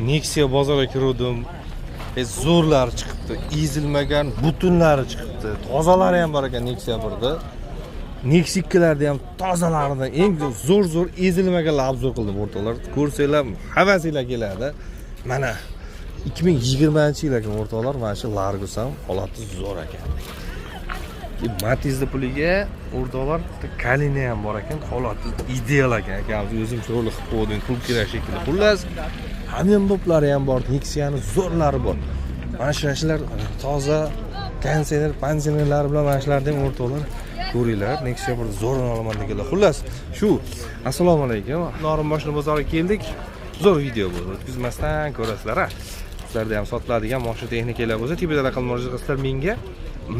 Nexia bozorga kiruvdim. Zo'rlari chiqibdi, ezilmagan butunlari chiqibdi. Tozalari ham bor ekan Nexia 1da. Nexia 2larda ham tozalaridan eng zo'r zo'r ezilmaganlar obzor qildim o'rtoqlar. Ko'rsanglar havasinglar keladi. Mana 2020-yil ekan o'rtoqlar, mana shu Largus ham holati zo'r ekan. Matizni puliga o'rtoqlar bitta Kalina ham bor ekan, holati ideal ekan. Akamiz o'zim chiroyli qilib qo'ydim, pul kerak shekilli. Xullas, hamyonboplari ham bor, Nexia'ni zo'rlari bor. Mana shular toza konditsioner, pansionerlari bilan mana shularni ham o'rtoqlar ko'ringlar. Nexia bir zo'rini olaman deganlar. Xullas, shu assalomu alaykum. Norin mashina bozoriga keldik. Zo'r video bo'ldi. O'tkazmasdan ko'rasizlar, ha. Sizlarda ham sotiladigan mashina texnikalar bo'lsa, tepada raqam murojaat qilsanglar menga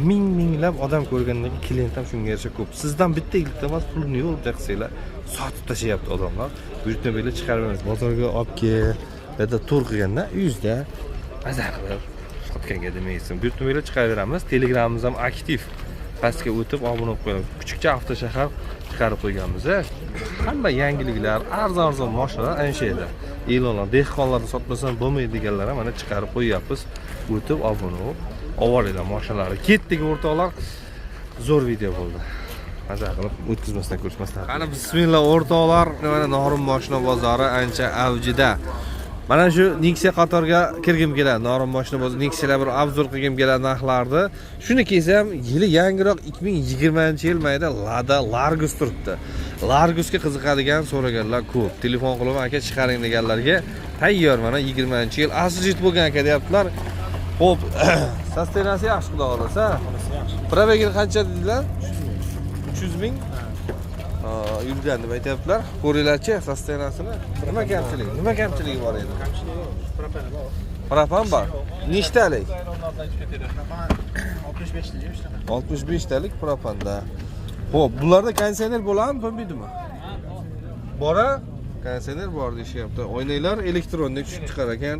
ming minglab odam ko'rgandan keyin klient ham shunga yarasha ko'p. Sizdan bitta iltimos, pulni yo'q qilsanglar, sotib tashlayapti odamlar. Buyurtma berib chiqarmaymiz. Bozorga olib kel, yoda tur qilganda uyingizda maza qilib sotganga demaysiz. Buyurtma berib chiqaraveramiz. Telegramimiz ham aktiv. Pastga o'tib obuna bo'lib qo'yamiz. Kuchukcha avtoshahar chiqarib qo'yganmiz. Hamma yangiliklar, arzon-arzon mashinalar ana shu yerda. E'lonlar, dehqonlarni sotmasam bo'lmaydi deganlar ham mana chiqarib qo'yyapmiz. O'tib obuna bo'lib ovoringlar mashinalarni. Ketdik o'rtoqlar. Zo'r video bo'ldi. Maza qilib o'tkazmasdan ko'rish maslahat. Qani bismillah o'rtoqlar, mana Norin mashina bozori ancha avjida. Mana shu Nexia qatorga kirgim keladi. Norin mashina bozori Nexia'lar bir obzor qilgim keladi narxlarni. Shuni kelsam, yili yangiroq 2020-yil mayda Lada Largus turibdi. Largusga qiziqadigan so'raganlar ko'p. Telefon qilib aka chiqaring deganlarga tayyor mana 20-yil asijit bo'lgan aka deyaptilar. Xo'p, состояние si yaxshi xudo xohlasa. Пробег ini qancha dedilar? 300 ming. Yurgan deb aytyaptilar. Ko'ringlarchi состояние sini. Nima kamchiligi? Nima kamchiligi bor edi? Propan bor. Nechtalik? 65 lik shunaqa. 65 talik propanda. Xo'p, bularda konditsioner bo'ladimi, bo'lmaydimi? Bor-a? Konditsioner bor deyishyapti. Oynaklar elektronda tushib chiqar ekan.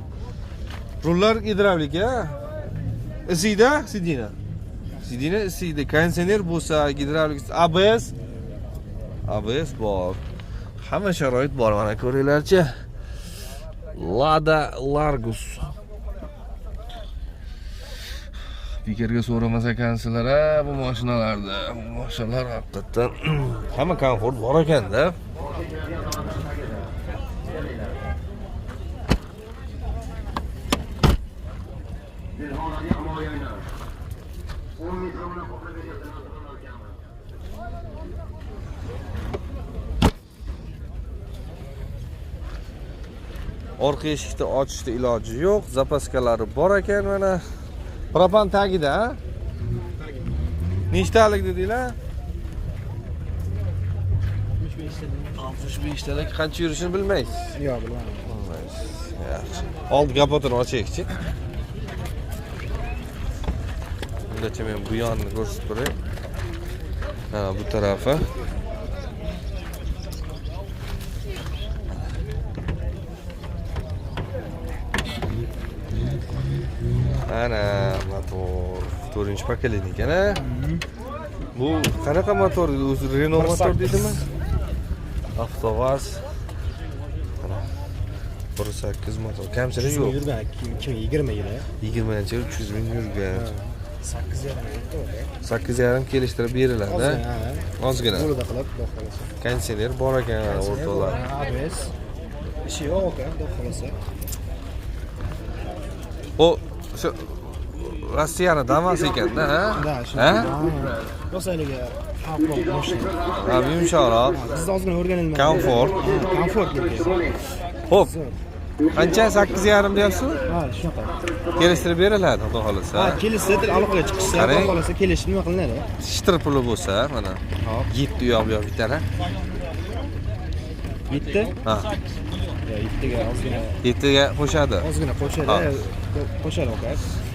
Rullar gidravlik, a? Isiyda, сиденье. Сиденье isiydi. Konditsioner bo'lsa, gidravlik, ABS. ABS bor. Hamma sharoit bor mana ko'ringlarchi. Lada Largus. Bekorga so'ramas ekansizlar a bu mashinalarda. Bu mashinalar haqiqatdan hamma komfort bor ekanda. Orqa eshikni ochishni iloji yo'q. Zapaskalari bor ekan mana. Propan tagida, ha? Nechtalik dedinglar? 65 talik qancha yurishini bilmaysiz. Yo'q, bilmadim. Bilmaysiz. Yaxshi. Oldi kapotini ochaylikchi. Ungacha men bu yonni ko'rsatib turay. Mana bu tarafi. Ana motor 4-pokoleniya ekan, a? Bu qanaqa motor? O'zi Renault motor deydimi? Avtovaz. Mana 1.8 motor. Kamchilik yo'q. Yurgan 2020 yili. 20-yil 300 ming yurgan. 8,5 8,5 kelishtirib beriladi. Ozgina, Ozgina. Qo'lida qilib, xudo xohlasa. Konditsioner bor ekan o'rtoqlar. ABS. Ishi yo'q aka, xudo xohlasa. O shu Rossiyani Damas ekanda, ha? Da, Ha? Ro'saligi xalqroq mashina. Ha, yumshoqroq. Bizda ozgina o'rganilmagan. Komfort. Komfort. Xo'p. Qancha? 8,5 deyapsizmi? Ha, shunaqa. Kelishtirib beriladi, xudo xohlasa. Ha, kelishsa, aloqaga chiqishsa, Qarang. xudo xohlasa kelishib nima qilinadi? Shitir puli bo'lsa, mana. Hop. 7 u yoq bu yoq bitadi. 7? Ha, Yo, 7ga ozgina 7ga qo'shadi. ozgina qo'shadi, Ha. qo'shadi aka.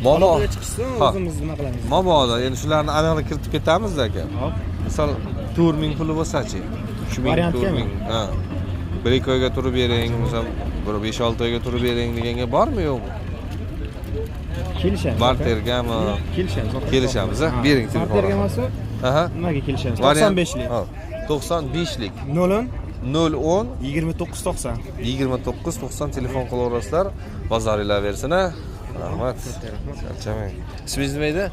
Momo. Aloqaga chiqishsa, Ha. o'zimiz nima qilamiz? Mabodo, endi shularni aniqlik kiritib ketamiz aka. Hop. Misol 4000 puli bo'lsa-chi? 3000, Variantgami? 4000. Ha. 1-2 oyga turib bering, misol bir 5-6 oyga turib bering deganga bormi, yo'qmi? Kelishamiz. Bartergami? Kelishamiz. Kelishamiz, a? Bering telefon. Barterga emas, Aha. nimaga kelishamiz? Variant- 95lik. Ha, 95lik. 0 010 29 90. 29 90 telefon qilaverasizlar. Bozoringlar bersin a. Rahmat. Charchamang. Ismingiz nima edi?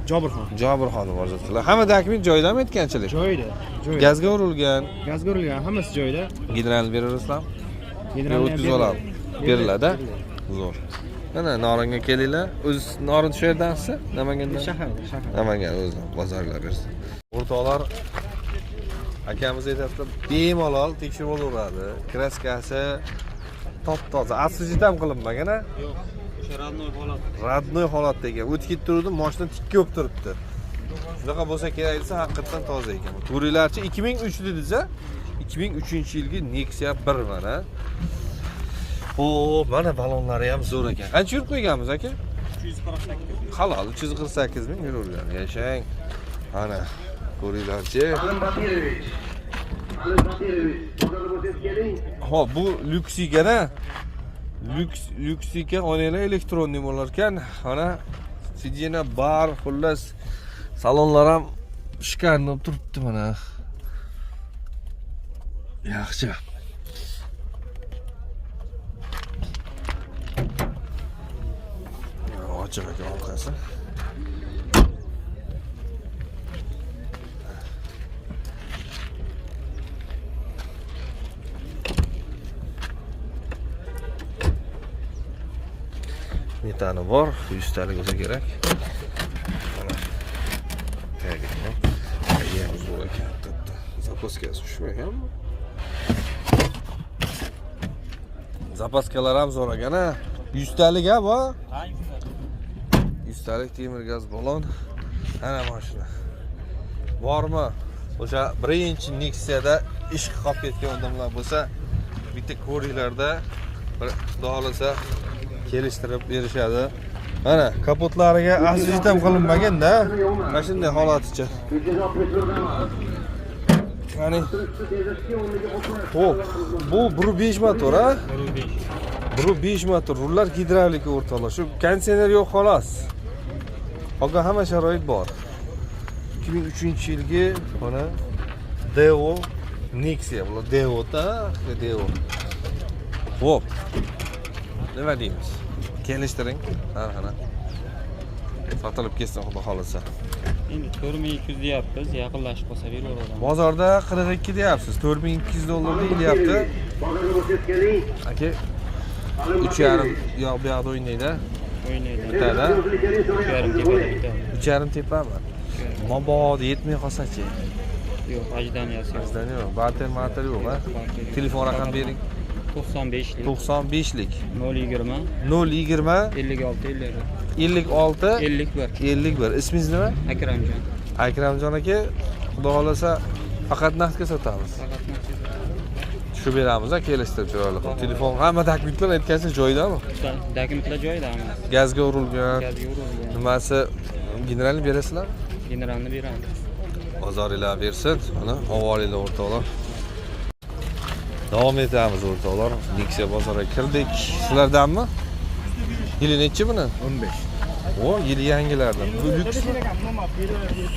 Jobirxon. Jobirxon murojaat. Hamma dokument joyidami aytganchilik? Joyida. Joyida. Gazga urilgan, Gazga urilgan, hammasi joyida. General beraverasizlarmi? Generalni ham O'tkazib oladi. Beriladi. Zo'r. Mana Noringa kelinglar. O'z Norin shu yerdansiz? Namangandan? Shahar, shahar. Namangan o'zi bozorlar bersin. O'rtoqlar, akamiz aytyapti, bemalol tekshirib olaveradi. Kraskasi top-toza. Освежить ham qilinmagan a? Yo'q, o'sha родной holat. Родной holatda ekan. O'tib ketib turdi, mashina tikka bo'lib turibdi. Shunaqa bo'lsa kerak desa, haqiqatdan toza ekan. Ko'ringlarchi, 2003 dedingiz-a? 2003-yilgi Nexia 1 mana. O, mana balonlari ham zo'r ekan. Qancha yurib qo'yganmiz aka? 348. Halol 348 ming yuravergan. Yashang. Ana, ko'ringlarchi. Alim Batirovich, bozorga bo'lsangiz keling. Xo'p, bu lyuks ekan-a? Lyuks, lyuks ekan, oynanglar elektronniy bo'lar ekan. Mana sidena bar, xullas salonlar ham шикарный bo'lib turibdi mana. Yaxshi. Ochiq ekan orqasi. Metani bor, 100 talik bo'lsa kerak. Mana. Tagi ham. Tagi ham zo'r ekan, katta. Запаска si tushmaganmi? Запаска lar ham zo'r ekan a. 100 talik ha bu? 100 talik temir gaz balon. Ana mashina. Bormi? O'sha birinchi Nexia'da ish qolib ketgan odamlar bo'lsa, bitta ko'ringlarda bir xudo xohlasa kelishtirib berishadi. Mana kapotlariga освежить ham qilinmagan-da. Mana shunday holaticha. 361 Damas. Ya'ni Tezlikka o'rniga qo'shiladi. Xo'p, bu 1.5 motor a? 1.5 motor, rullar gidravlika o'rtoqlar. Shu konditsioner yo'q xolos. Qolgan hamma sharoit bor. 2003-yilgi mana Daewoo Nexia, bular Daewoo da, Daewoo. Xo'p. Nima deymiz? Kelishtiring narxini. Sotilib ketsin xudo xohlasa. Endi 4200 deyapmiz, yaqinlashib qolsa beraveramiz. Bozorda 42 deyapsiz, 4200 dollar deyilyapti. Bozorga bo'lsangiz keling. Aka, 3,5 yoq bu yoqda o'ynaydi. O'ynaydi. Bitada. 3,5 tepada bitadi. 3,5 tepami? Mabodo yetmay qolsa-chi? Yo'q, ожидания si yo'q. Bizdan yo'q, barter marter yo'q, ha? Telefon raqam bering. 95lik 95lik 020 020 56 51 56 51. 51. Ismingiz nima? Akramjon. Akramjon aka, xudo xohlasa faqat naqdga sotamiz. Faqat naqd. Tushib beramiz, ha, kelishtirib chiroyli qilib. Telefon hamma dokumentlar aytgansiz joyidami? Dokumentlar joyida hammasi. Gazga urilgan, Gazga urilgan. nimasi generalni berasizlar? Generalni beramiz. Bozoringlar bersin. Mana havoringlar o'rtoqlar. Davom etamiz o'rtoqlar. Nexia bozoriga kirdik. Sizlardanmi? Yili nechi buni? 15. O, yili yangilardan. Bu lyuks.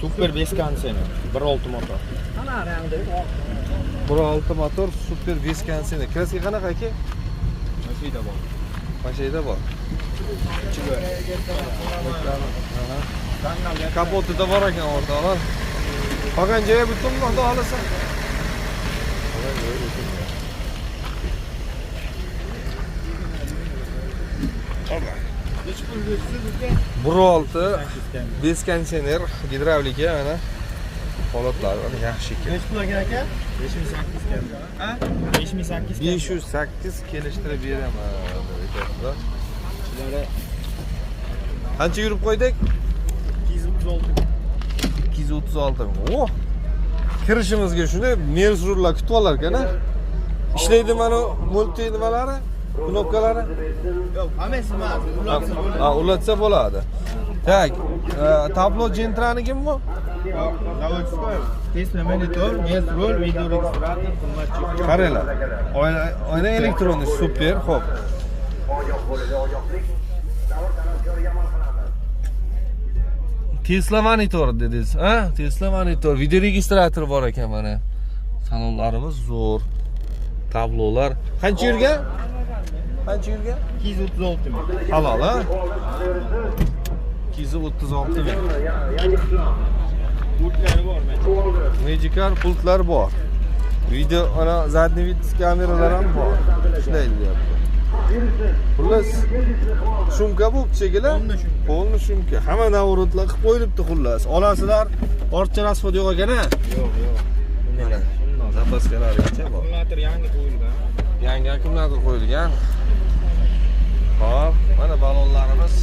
Super без konditsioner. 1.6 motor. 1.6 motor, super без konditsioner. Kraska qanaqa aka? Mashina bor. Mashinada bor. Kapotida bor ekan o'rtoqlar. Qolgan joyi butunmi xudo xohlasa? Qolgan joyi butun. Nechi pul bersiz uka? 1.6 без konditsioner, gidravlika mana holatlari mana yaxshi ekan. Nechi pul ekan aka? 5008 ekan. Ha? 5008. 508 kelishtirib beraman deb aytyaptilar. Ichilari Qancha yurib qo'ydik? 236. 236 ming. Oh! Kirishimizga shunday Merz rullar kutib olar ekan a? Ishlaydi mana multi nimalari, knopkalari. Yo'q, hammasi emas. Ulatsa bo'ladi. Ha, ulatsa bo'ladi. Так, tablo Gentranikimi bu? Yo'q, заводской. Tesla monitor, Merz rul, video registrator, qimmat chip. Qaranglar. Oyna, oyna электронный, super, xo'p. Ogoh bo'ladi, ogohlik. Davr talabgoriga amal qilamiz. Tesla monitor dedingiz, ha? Tesla monitor, video registrator bor ekan mana. Salonlarimiz zo'r. Tablolar. Qancha yurgan? Qancha yurgan? 236 ming. Halol, ha? 236 ming. Pultlari bor mana. Magicar pultlar bor. Video, ana задний вид kameralar ham bor. Ishlaydi deyapti. Xullas, шумка bo'libdi shekilli. Полный шумка. Hamma наворот lar qilib qo'yilibdi xullas. Olasizlar, ortiqcha расход yo'q ekan a? Yo'q, yo'q. Mana запаска larigacha bor. Akkumulyator yangi qo'yilgan. Yangi akkumulyator qo'yilgan. Hop, mana balonlarimiz.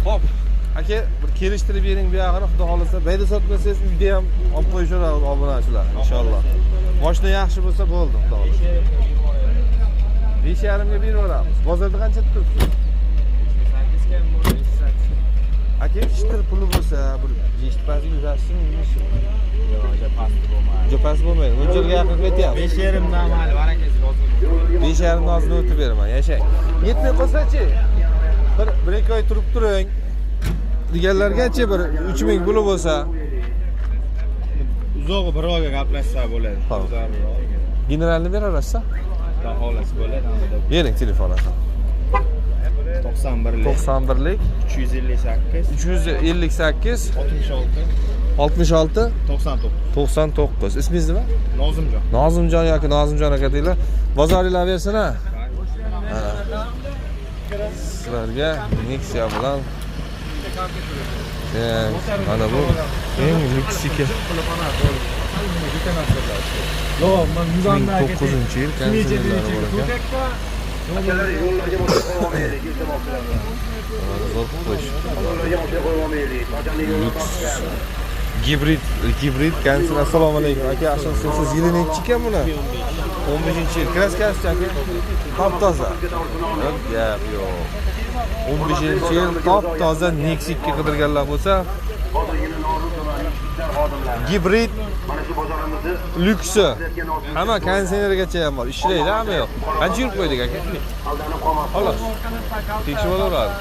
Hop, aka, bir kelishtirib bering bu yog'ini, xudo xohlasa. Bu yerda sotmasangiz uyda ham olib qo'yishaveradi obunachilar, inshaalloh. Mashina yaxshi bo'lsa bo'ldi, xudo xohlasa. 5,5 ga beraveramiz. Bozorda qancha turibdi? 8 kam bor, 8. Aka, shitir puli bo'lsa, bir 5 pastga yurasizmi, yurmaysizmi? Yo'q, juda past bo'lmaydi. Juda past bo'lmaydi. Mo'ljalga yaqin ketyapmiz. 5,5 dan mayli, barakasi bo'lsin. 5,5 ni ozgina o'tib beraman, yashang. Yetmay qolsa-chi? Bir ikki oy turib turing. Deganlargachi bir 3000 puli bo'lsa, Uzog'i bir oyga gaplashsa bo'ladi. Tamam. Uzog'i bir oyga. Generalni beraverasiz? Xudo xohlasa bo'ladi, hamda Bering telefon raqam. 91 91lik 358 358 66 66 99. 99. Ismingiz nima? Nozimjon. Nozimjon yoki Nozimjon aka deylar. Bozoringlar bersin ha. Mana. Sizlarga Nexia bilan mana bu eng lyuks ekan. Yo'q, men 2009-yil konditsionerlari bor ekan. Akalar, yo'llarga motor qo'yib olmaylik, iltimos sizlardan. Mana zo'r qilib qo'yishibdi. Yo'llarga motor qo'yib olmaylik. Qachon yo'llar Lyuks. Gibrid konditsioner. Assalomu alaykum aka, yaxshimisiz? Siz yili nechi ekan buni? 15-yil. Краска si aka? Top toza. Yo'q, gap yo'q. 15-yil top toza Nexia 2 qidirganlar bo'lsa, Hozirgina Noriz tumani ishchilar xodimlari. Gibrid Mana shu bozorimizni lyuksi. Hamma konditsionergacha ham bor. Ishlaydi, hamma yo'q. Qancha yurib qo'ydik aka? Aldanib qolmasin. Xolos. Tekshirib olaveradi.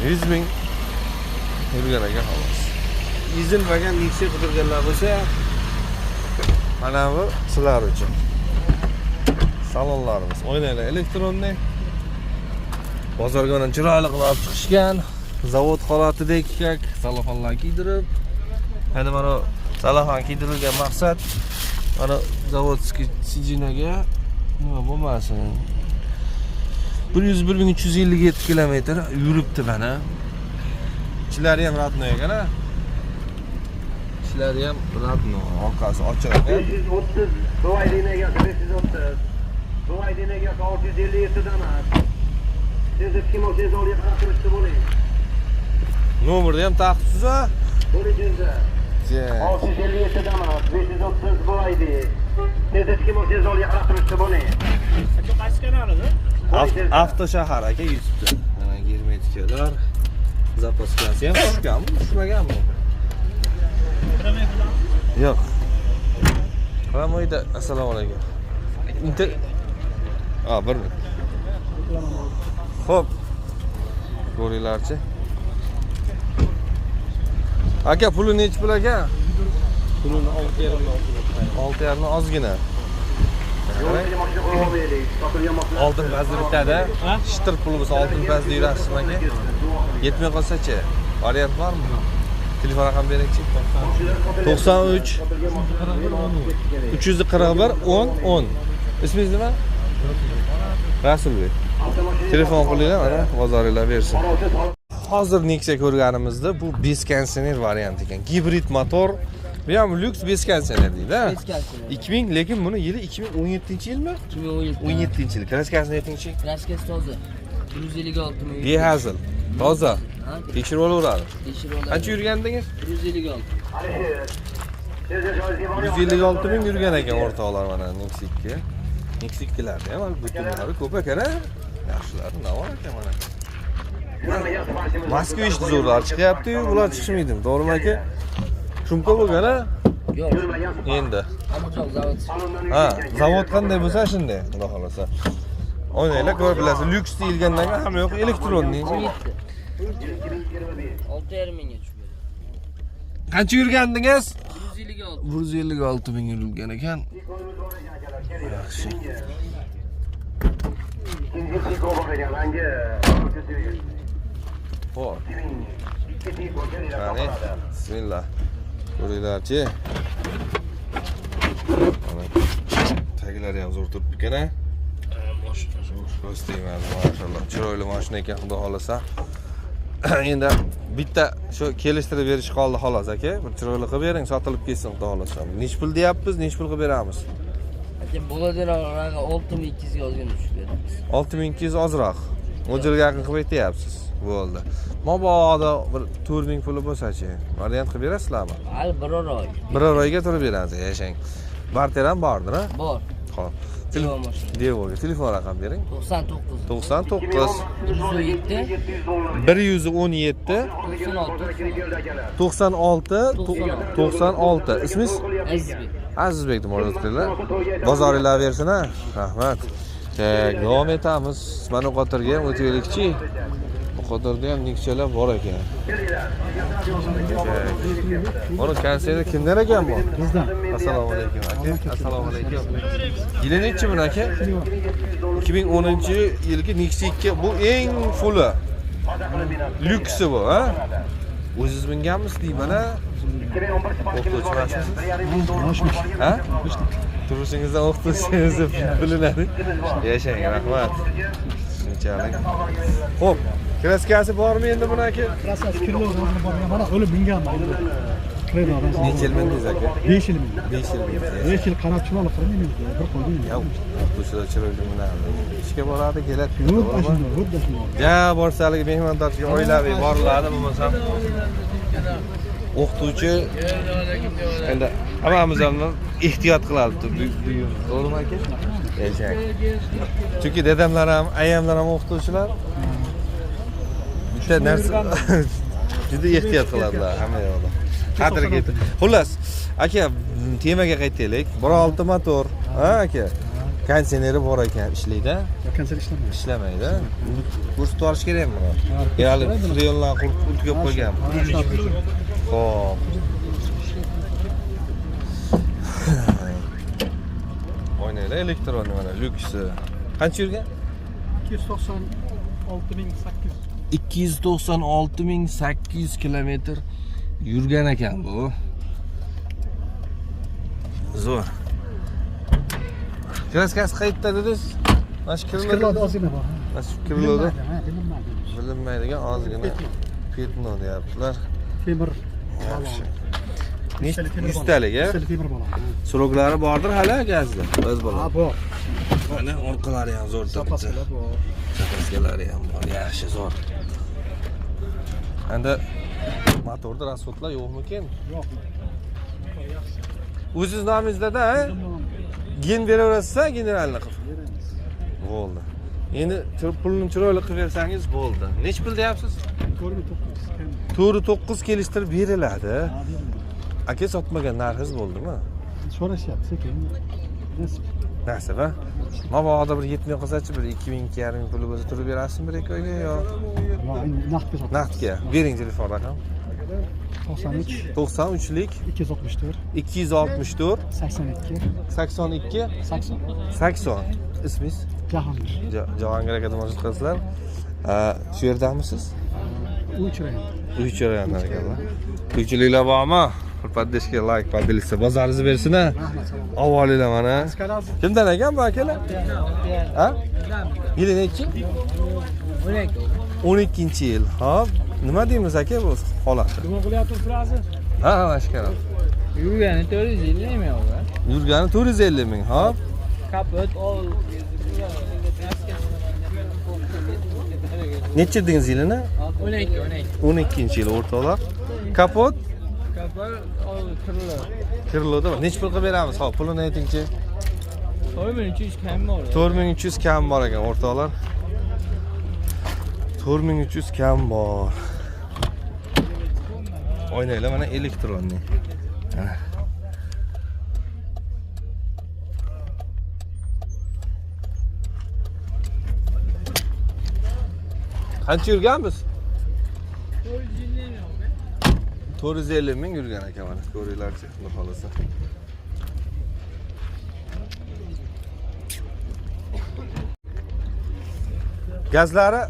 100 ming yurgan ekan xolos. Ezilmagan Nexia qidirganlar bo'lsa, mana bu sizlar uchun. Salonlarimiz, oynalar электронный. Bozorga mana chiroyli qilib olib chiqishgan. Zavod holatidek kak salonlar kiydirib. Endi mana salofan kiydirilgan maqsad mana заводской сиденье ga nima bo'lmasin. 101 357 kilometr yuribdi mana. Ichlari ham родной ekan a. Ichlari ham родной, orqasi ochiq ekan. 530 BYD'ni egasi 530. BYD'ni egasi 657 Damas. Tez kim olsangiz olib qarab turishdi bo'ling. Nomerni ham taqibsiz a? Bo'ling. 657 Damas 530 BYD. Tez kim olsangiz olib qarab turishdi bo'ling. Avtoshahar aka yutibdi. Mana germetikalar, запаска si ham tushganmi, tushmaganmi? Yo'q. Qaramoyda assalomu alaykum. Inter A, bir minut. Xo'p. Ko'ringlarchi. Aka, puli nechi pul aka? Pulini 6,5 6,5 ozgina. Yo'lga mashina qo'yib olmaylik. Sotilgan mashina. Oltin pazli bitadi. Shitir puli bo'lsa oltin pazli yurasizmi aka? Yetmay qolsa-chi? Variant bormi? Telefon raqam beringchi. 93 341 10 10. Ismingiz nima? Rasulbek. Telefon qilinglar, mana bozoringlar bersin. Hozir Nexia ko'rganimizda bu без konditsioner variant ekan. Gibrid motor. Bu ham lyuks без konditsioner deydi, ha? Без konditsioner. 2000, lekin buni yili 2017-yilmi? 2017. 17-yil. Краска sini aytingchi. Краска si toza. 156 ming. Behazil. Toza. Ha? Tekshirib olaveradi. Tekshirib oladi. Qancha yurgandingiz? 156. 156 ming yurgan ekan o'rtoqlar mana Nexia 2. Nexia 2larda ham butunlari ko'p ekan a. Yaxshilari nima ekan mana. Moskvich zo'rlar chiqyapti-yu, bular chiqishmaydi. To'g'rimi aka? Шумка bo'lgan a? Yo'q. Endi. Hamma joq zavod. Ha, zavod qanday bo'lsa shunday, xudo xohlasa. O'ynanglar, ko'rib bilasiz. Lyuks deyilgandan keyin hamma yoq электронный. 17. 6,5 mingga tushib beradi. Qancha yurgandingiz? 156. 156 ming yurilgan ekan. Yaxshi. Ikkinchi Tiggo bor ekan, rangi Xo'p. Ikki Tiggo kelinglar, Qani, topiladi. bismillah. Ko'ringlarchi. Mana taglari ham zo'r turibdi ekan, a? Ko'z tegmadi, mashalloh. Chiroyli mashina ekan, xudo xolasa. Endi bitta shu kelishtirib berish qoldi xolos, aka. Bir chiroyli qilib bering, sotilib ketsin, xudo xolasa. Nech pul deyapmiz, nech pul qilib beramiz? Aka, bo'ladigan rangi 6200 ga ozgina tushib beramiz. 6200 ozroq. Mo'ljalga yaqin qilib aytyapsiz. Bo'ldi. Mabodo bir 4000 puli bo'lsa-chi, variant qilib berasizlarmi? Hali biror oy. Biror oyga turib beramiz, yashang. Barter ham bordir, a? Bor. Xo'p. Devo mashina. Devoga telefon raqam bering. 99 99 117 117 96 96 96. Ismingiz? Azizbek. Azizbek deb murojaat qilinglar. Bozoringlar bersin, a? Rahmat. Tak, davom etamiz. Mana Qotirga ham o'taylikchi. Qotirda ham Nexia bor ekan. Mana konsertda kimdan ekan bu? Bizdan. Assalomu alaykum aka. Assalomu alaykum. Yili nechi buni aka? 2010-yilgi Nexia 2 bu eng fuli. Lyuksi bu, ha? O'zingiz minganmisiz deyman, ha? O'qituvchi emansizmi? Ha? Turishingizdan o'qituvchingiz bilinadi. Yashang, rahmat. Shunchalik. Xo'p, kraskasi bormi endi buni aka? Kraskasi kilo bor. Mana o'lib minganman. Kredo. Necha yil mindingiz aka? 5 yil mindim. 5 yil mindingiz. 5 yil qarab chiroyli qilib mindim. Bir qo'ydim. Ya, o'qituvchilar chiroyli minadi. Ishga boradi, keladi. Xuddi shunday, xuddi shunday. Ja, borsalik mehmondorchiga oilaviy boriladi, bo'lmasam o'qituvchi endi hammamiz ham ehtiyot qiladi, to'g'rimi aka? Yashang. Chunki dadamlar ham, ayamlar ham o'qituvchilar. Bitta narsa juda ehtiyot qiladilar hamma yoqda. Qadriga yetib. Xullas, aka, temaga qaytaylik. 1.6 motor, ha aka? Konditsioneri bor ekan, ishlaydi. Konditsioner ishlamaydi. Ishlamaydi. Ko'rsatib yuborish kerakmi buni? Ya'ni freonlarni qurib tugab qo'yganmi? Xo'p. Oynanglar elektron mana lyuksi. Qancha yurgan? 296.800. 296.800 kilometr yurgan ekan bu. Zo'r. Kraskasi qayerda dedingiz? Mana shu Kirloda ozgina bor. Mana shu kirloda Bilinmaydi. Bilinmaydigan ozgina petno deyaptilar. Temir. Yaxshi. Yuztalik, a? Yuztalik temir balon. Suroklari bordir hali gazda. O'z balon. Ha, bor. Mana orqalari ham zo'r turibdi. Zapaskalar bor. Zapaskalari ham bor. Yaxshi, zo'r. Endi motorda rasxodlar yo'qmikin? Yo'q. O'zingiz nomingizda-da, ha? Gen beraverasiz, generalni qilib. Beramiz. Bo'ldi. Endi pulni chiroyli qilib bersangiz bo'ldi. Nech pul deyapsiz? 4.9 kam. 4.9 kelishtirib beriladi. Aka, sotmagan narxingiz bo'ldimi? So'rashyapti sekin. Nasib. Nasib, ha? Mabodo bir yetmay qolsa-chi, bir 2000, 2,5 puli bo'lsa turib berasizmi bir ikki oyga yo? Yo'q, naqdga sotamiz. Naqdga. Bering telefon raqam. 93 93lik 264 264 82 82 80. 80. Ismingiz? Jahongir. Jahongir aka murojaat qilasizlar. Shu yerdamisiz? Uychi rayon. Uychi rayondan ekanlar. Uychiliklar bormi? Bir poddeşka, like, poddelitsa bozoringizni bersin, ha. Rahmat, salomat. Avvalinglar mana. Kimdan ekan bu akalar? Ha? Yili nechi? 12. 12-yil. Hop, nima deymiz aka bu holatda? Nima qilyapti fraza? Ha, ha, mana shu karam. Yurgani 450 ming o'g'li. Yurgani 450 ming, hop. Kapot ol. Necha dedingiz yilini? 12, 12. 12-yil o'rtoqlar. Kapot Kapot ol kirli. Kirloda. Necha pul qilib beramiz? Hop, pulini aytingchi. 4300 kam bor. 4300 kam bor ekan o'rtoqlar. 4300 kam bor. Oynanglar mana elektronniy. Qancha yurganmiz? 450 ming yurgan ekan mana ko'ringlarchi, xudo xolasa. Gazlari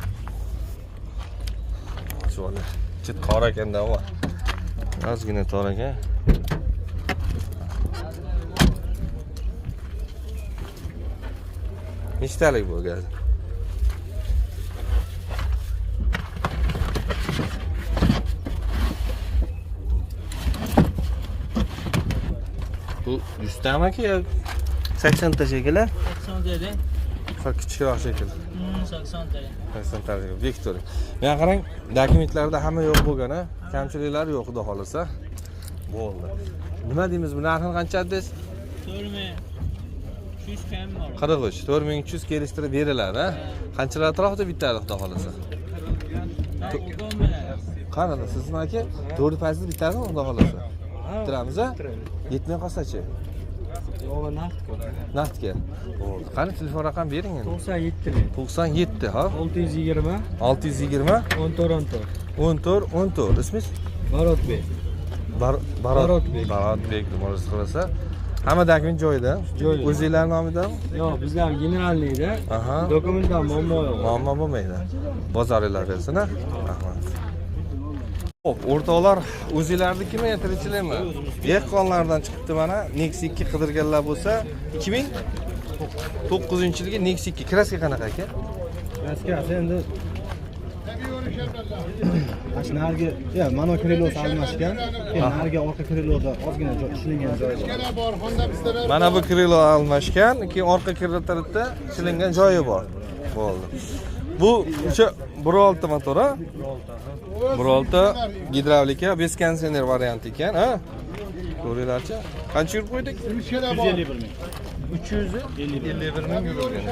chiroyli. Chet qor ekanda u. Ozgina tor ekan. Nechtalik bu gaz? Bu 100 tamaki yo 80 ta shekilli? 80 dedi. Sal kichikroq shekilli. 80 ta. 80 ta Victory. Mana qarang, dokumentlarda hamma yo'q bo'lgan, ha? Kamchiliklar yo'q, xudo xolasa. Bo'ldi. Nima deymiz, bu narxini qancha dedingiz? 4300 kam bor. 43, 4300 kelishtirib beriladi, ha? Qanchalar atrofida bitadi, xudo xolasa. Qani, sizni aka, to'g'ri paytda bitadimi, xudo xolasa? Bitiramiz, a? Yetmay qolsa-chi? Yo'q, naqd. Naqdga. Bo'ldi. Qani telefon raqam bering endi. 97. 97, ha? 620 620 14 14. 14 14. Ismingiz? Barotbek. Barotbek. Barotbek murojaat qilsa. Hamma dokument joyida. Joyida. O'zinglar nomidami? Yo'q, bizlar generallikda. Aha. Dokumentdan muammo yo'q. Muammo bo'lmaydi. Bozoringlar bersin, ha? Rahmat. Xo'p, o'rtoqlar, o'zinglarnikimi yo tirikchilikmi? Dehqonlardan chiqibdi mana. Nexia 2 qidirganlar bo'lsa, 2009-yilgi Nexia 2 kraska qanaqa aka? Kraskasi endi mana narigi, ya, mana krilosi almashgan, keyin narigi orqa kriloda ozgina joy ishlangan joyi bor. Mana bu krilo almashgan, keyin orqa krilo tarafda ishlangan joyi bor. Bo'ldi. Bu o'sha 1.6 motor, ha? 1.6 gidravlika, bez konditsioner varianti ekan, ha? Ko'ringlarchi. Qancha yurib qo'ydik? 351 ming. 351 ming yurgan.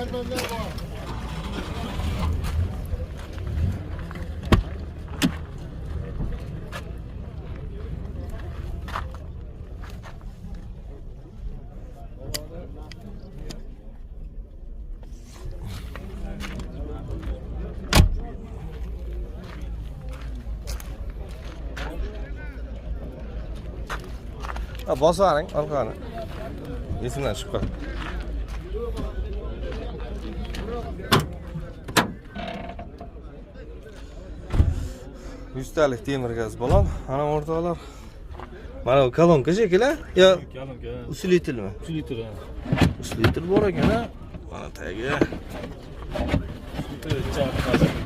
Bosib orqani. Esimdan chiqib qoldi. Yuztalik temir gaz balon. Ana o'rtoqlar. Mana bu kolonka shekilli yo Kolonka. Usilitelmi? Usiliter. Usiliter bor ekan, ha? Mana tagi.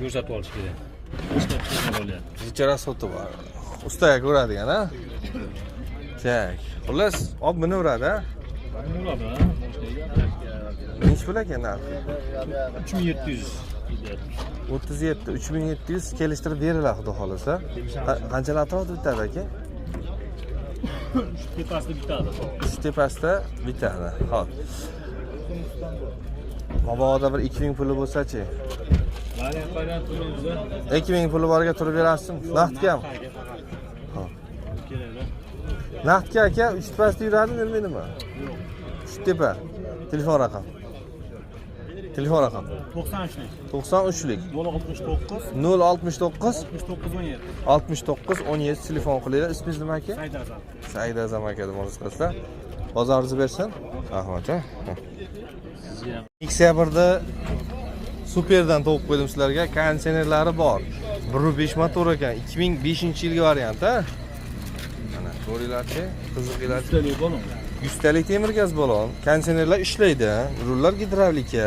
Ko'rsatib olish kerak. Ishlab chiqarib olyapti. Necha rasxodi bor. Ustaga ko'radigan, ha? Tak. Xullas, olib minaveradi, ha? Minaveradi, ha? Necha pul ekan narxi? 3700. 37, 3700 kelishtirib beriladi, xudo xolasa. Qanchalar atrofida bitadi aka? 3 tepasida bitadi. 3 tepasida bitadi. Xo'p. Mabodo bir 2000 puli bo'lsa-chi? Variant turibmiz. 2000 puli borga turib berasizmi? Naqdgami? Xo'p. Naqdga aka 3 tepasida yuradimi, yurmaydimi? Yo'q. 3 tepa. Telefon raqam. Telefon raqam. 93lik. 93lik. 069 069 69 17. 69 17 telefon qilinglar. Ismingiz nima aka? Said Azam. Said Azam aka deb murojaat qilasizlar. Bozoringizni bersin. Rahmat, ha. Sizga ham. Nexia 1da Superdan topib qo'ydim sizlarga. Konditsionerlari bor. 1.5 motor ekan. 2005-yilgi variant, ha? Mana ko'ringlarchi, qiziqinglarchi. Yuztalik balon. 100talik temir gaz balon. Konditsionerlar ishlaydi, rullar gidravlika.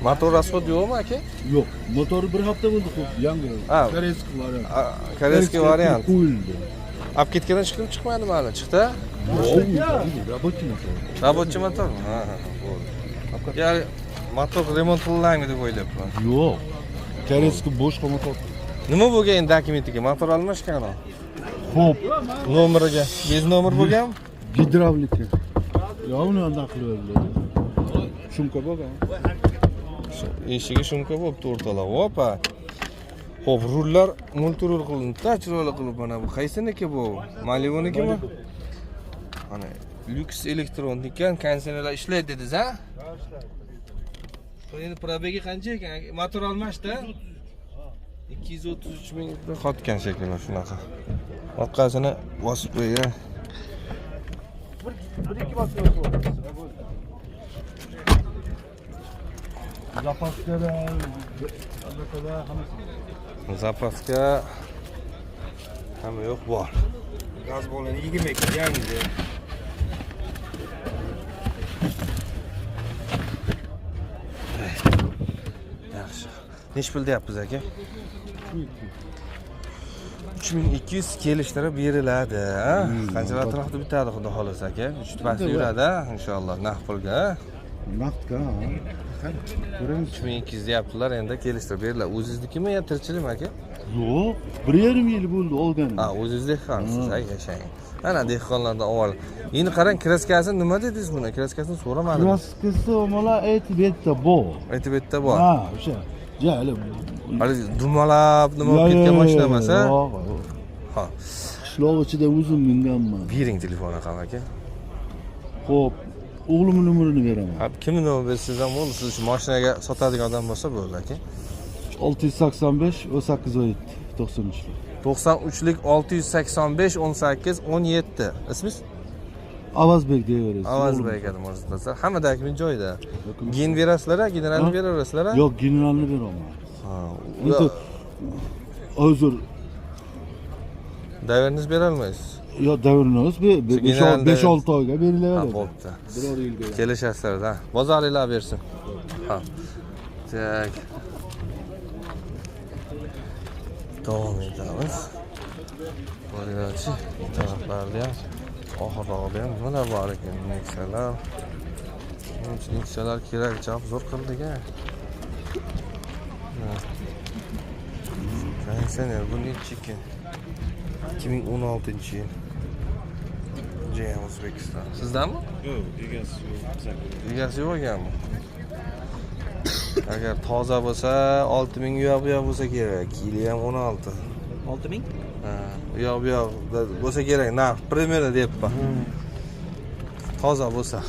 Motor rasxod yo'qmi aka? Yo'q, motori bir hafta bo'ldi, xo'p, yangi. Koreyskiy variant. Koreyskiy variant. Qo'yildi. Olib ketgandan chiqdimi, chiqmadimi hali? Chiqdi? Рабочий motor. Рабочий motormi? Ha, ha, bo'ldi. Ya motor remont qilinadimi deb o'ylabman. Yo'q. Koreyskiy boshqa motor. Nima bo'lgan endi dokumentiga? Motor almashgan-ku. Xo'p, Nomeriga bez nomer bo'lganmi? Gidravlika. Yo, uni anday qilib berdilar. Shumka bo'lgan. Eshigi shumka bo'libdi o'rtoqlar. Opa. Xo'p, rullar multirul qilinibdi, chiroyli qilib mana bu qaysiniki bu? Malibunikimi? Mana lyuks elektron ekan, konditsionerlar ishlaydi dedingiz, ha? Ishlaydi. Endi probegi qancha ekan? Motor almashdi? 233 ming qotgan shekilli shunaqa. Orqasini bosib qo'ygan. Bir ikki bosib qo'yamiz. Zapaskada, albatta hammasi. Zapaska hamma yo'q bor. Gaz bo'lani 22 yangi. Yaxshi. Nech pul deyapmiz aka? 3200 kelishtirib beriladi, ha? Qanchalar atrofda bitadi xudo xolasa aka? 3 past yuradi, inshaalloh naqd pulga. Naqdga, ha. Ko'ramiz. 3200 deyaptilar, endi kelishtirib beriladi. O'zingiznikimi yo tirikchilikmi aka? Yo'q, 1,5 yil bo'ldi olganim. Ha, o'zingiz dehqonsiz, ay yashang. Ana dehqonlardan avval. Endi qarang, kraskasini nima dedingiz buni? Kraskasini so'ramadim. Kraskasi mana aytib yerda bor. Aytib yerda bor. Ha, o'sha. Ja, hali Hali dumalab nima bo'lib ketgan mashina emas, ha? Yo'q. Ha. Qishloq ichida o'zim minganman. Bering telefon raqami aka. Xo'p, o'g'limning nomerini beraman. Ha, kimni nomer bersangiz ham bo'ldi. Siz shu mashinaga sotadigan odam bo'lsa bo'ldi aka. 685 18 17 93. 93lik 685 18 17. Ismingiz? Avazbek deyaverasiz. Avazbek aka mirzo. Hamma dokument joyida. Gen berasizlar, generalni beraverasizlar? Yo'q, generalni beraman. Ha, Endi hozir Davrniz bera olmaysiz. yo davrni 5-6 oyga Ha, berilaveradi. bo'pti. Biror yilga. Kelishasizlar, ha. Bozoringlar bersin. Ha. Tak. Davom etamiz. Boringlarchi, taraflarda ham, oxirrog'ida ham nimalar bor ekan, Nexia'lar. Nexia'lar kerak, javob zo'r qildik a. Konditsioner bu nechi ekan? 2016-yil. GM O'zbekiston. Sizdanmi? Yo'q, egasi yo'q. Egasi yo'q ekanmi? Agar toza bo'lsa 6000 u yoq bu yoq bo'lsa kerak. Yili ham 16. 6000? Ha, u yoq bu yoq bo'lsa kerak, narx примерно deyapman. Toza bo'lsa.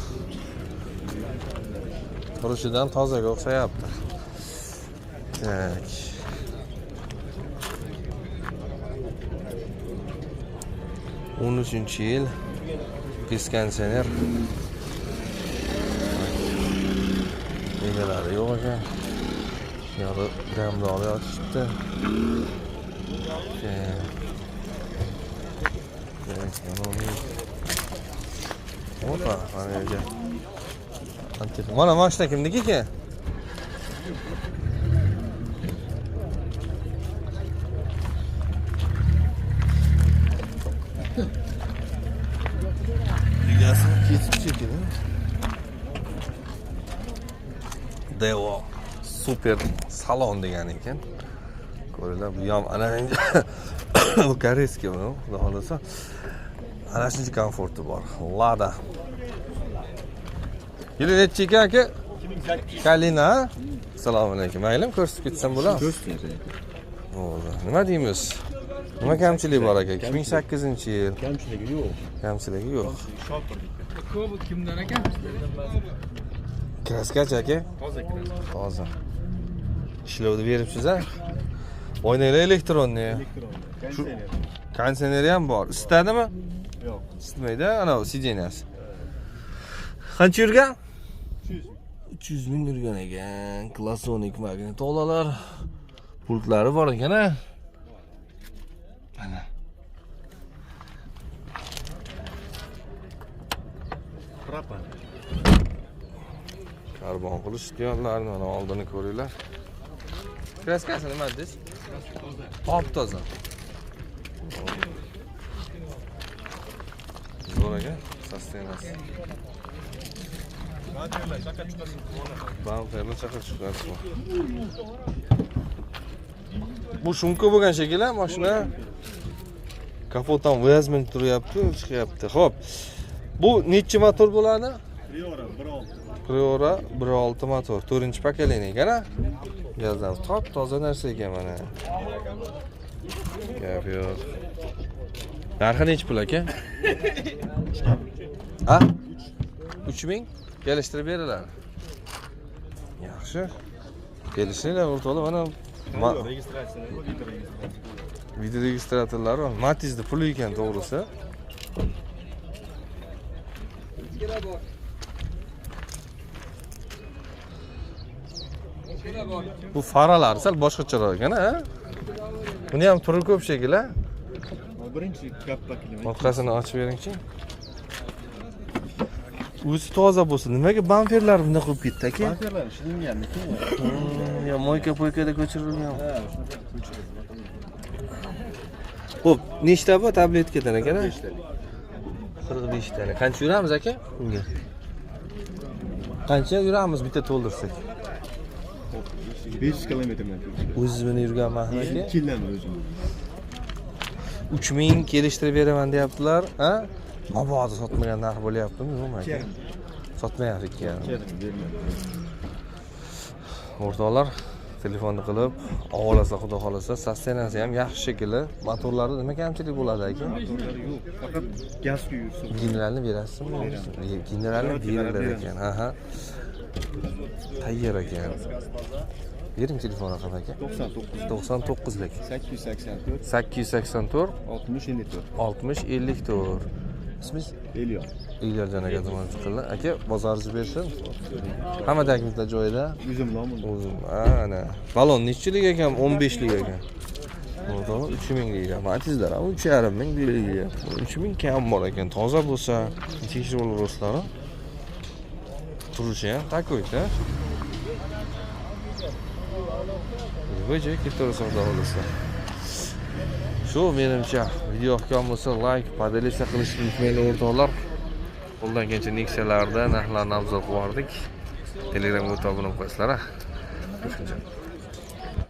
Turishidan tozaga o'xshayapti. Tak. 13-yil konditsioner. Egalari yo'q ekan. Yog'i damda olib yotishibdi. Opa, mana yerga. Mana mashina kimniki ekan? Egasi ketib shekilli. Devo super salon degan ekan. Ko'ringlar, bu ham ana bu koreyskiy bu, xudo xolasa. Ana shuncha komforti bor. Lada. Yili nechi ekan aka? Kalina. Assalomu alaykum. Maylim, ko'rsatib ketsam bo'ladimi? Bo'ldi. Nima deymiz? Nima kamchiligi bor aka? 2008-yil. Kamchiligi yo'q. Kamchiligi yo'q. Cobalt kimdan ekan? Kraskachi aka? Toza kraska. Toza. Ishlovni beribsiz a? Oynalar elektronniy. Konditsioner. Konditsioneri ham bor. Isitadimi? Yo'q. Isitmaydi, ana sideniyasi. Qancha yurgan? 300 ming yurgan ekan. Klassonik magnitolalar. Pultlari bor ekan a? Mana. Propan. Karbon qilish yo'llarini mana oldini ko'ringlar. Kraskasi nima dedingiz? Top toza. Zo'r aka, sostenasi. Bamperlar chaqa chiqarsiz. Bu shumka bo'lgan shekilli mashina. Kapot ham vazmin turyapti, chiqyapti. Xo'p. Bu nechi motor bo'ladi? Priora 1.6. Priora 1.6 motor, 4-pokoleniya ekan a? Gazdan top toza narsa ekan mana. Gap yo'q. Narxi nechi pul aka? Ha? 3000 kelishtirib beriladi. Yaxshi. Kelishinglar o'rtoqlar, mana Video registratorlari bor. Matizni puli ekan to'g'risi. Bu faralar sal boshqacharoq ekan, ha? Buni ham turi ko'p shekilli. Birinchi kappakli. Orqasini ochib beringchi. O'zi toza bo'lsin. Nimaga bamperlar bunday qilib ketdi aka? Bamperlar ishlanganmikin? Yo, moyka-poykada ko'chirilgan. Ha, shunaqa ko'chirilgan. Xo'p, nechta bu tabletkadan ekan? 45 talik. Qancha yuramiz aka bunga? Qancha yuramiz bitta to'ldirsak? 500 kilometrdan ko'p. O'zingiz bilan yurganman aka. Ikkilanma o'zim. 3000 kelishtirib beraman deyaptilar, ha? Mabodo sotmagan narx bo'lyaptimi, yo'qmi aka? Sotmayapti 2,5. O'rtoqlar, telefonni qilib, ovolasa xudo xolasa, sostenasi ham yaxshi shekilli. Motorlarda nima kamchilik bo'ladi aka? Motorlari yo'q, faqat gazga yursin. Generalni berasizmi? Generalni berilar ekan. Aha. Tayyor ekan. Bering telefon raqami aka. 99 99lik. 884 884 60 54. 60 54. Ismingiz? Elyor. Elyorjon aka tomon chiqdilar. Aka, bozoringiz bersin. Hamma dokumentlar joyida. O'zim lomim. O'zim. Ana. Balon nechilik ekan? 15lik ekan. O'rtoqlar 3000 ekan. Matizlar ham 3,5 ming deyapti. 3000 kam bor ekan. Toza bo'lsa, tekshirib olasizlar. Turishi ham takoyda. Joy ketaversa xudo xohlasa. Shu menimcha video yoqqan bo'lsa like, podelitsa qilishni unutmanglar o'rtoqlar. Qo'ldan kelgancha Nexia'larda narxlarni abzal qilib yubordik. Telegramga obuna bo'lib qo'yasizlar. Ko'rishguncha.